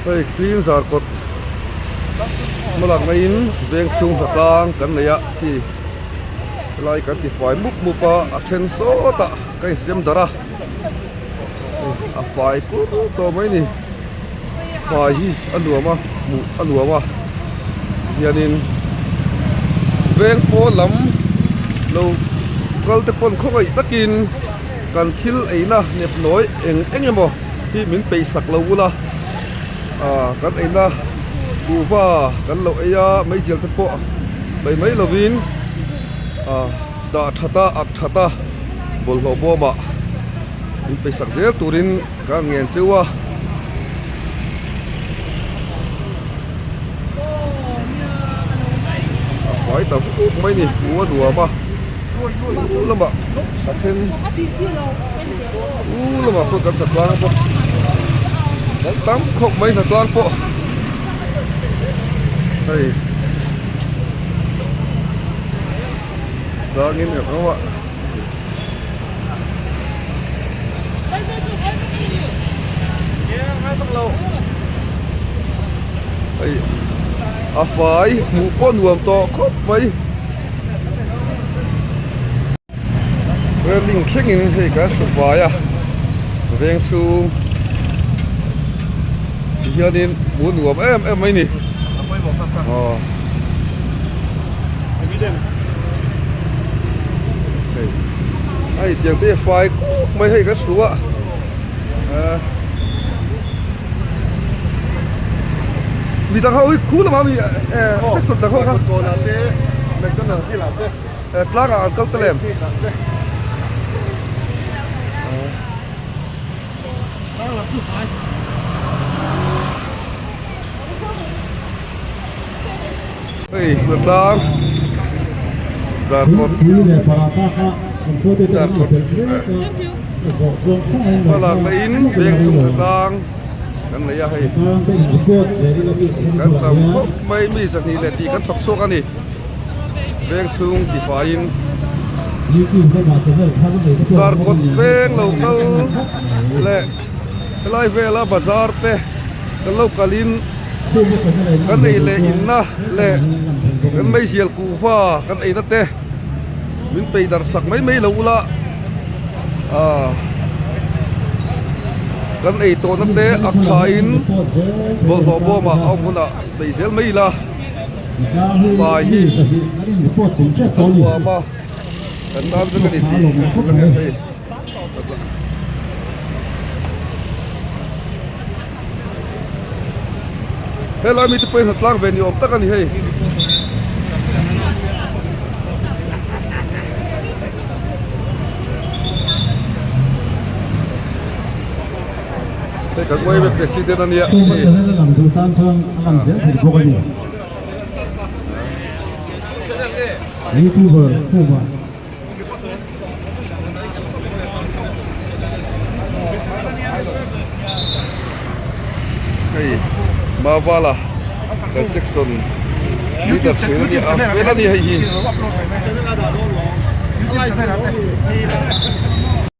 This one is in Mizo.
Hei clean zar kawt hmalak naiin veng chhung hnatlang kan nei a khi helai kan ti fai mup mup a a then sawtah ka insiam darh a a fai kur tawh mai a ni fai hi a nuam a hmuh a nuam a hianin veng pawn lam lo kal te pawn khawngaih takin kan thil eina nghet nawi eng eng emaw hi min peih sak lo ula ah kan eina kuhva kan lo ei a meizial te pawh mai mai lovin ah dah that a ak that a bawlhhlawh bawmah min peih sak zel turin ka ngen cheu a. A fai ta vuk mai ni fu a nuam a u lamah a then u lamah pawh kan hnatlang bawk kan tam khawp mai hnatlang pawh hei tlangin kan awm a. Hei a fai hmuh pawh nuam tawh khawp mai railing thlengin hei kan hru fai a veng chhung tihianin hmuh nuam em em mai a ni aw. Hei hei tiang te hi a fai kuk mai hei kan hru a ah mi dang ho hi khu lamah mi eh section dang ho kha eh tlang ah an kal ta lem. Hei hnatlang zarkawt zarkawt hmalak na in veng chhung hnatlang kan nei a hei kan tam khawp mai mi 2 leh tih kan thawk chhuak a ni veng chhung tifaiin zarkawt veng lo kal leh helai vela bazar te kan lo kalin kan ei leh inna leh kan meizial kuhva kan eina te min pei darh sak mai mai lo ula ah kan ei tawhna te ak thain bawlhhlawh bawmah a awm hunah peih zel mai ila fai hi a nuam a kan tan vek a ni tih kan hrilh ang e hei. Helai mite pawhin hnatlang ve ni awm tak a ni hei. Hei kan YMA president a nia. Tuma channel a lang duh tan chuan a lang zel thei bawk a ni. Youtuber Khuma. Hei Mavala kan section leader thin a ni a fel a ni hei hi.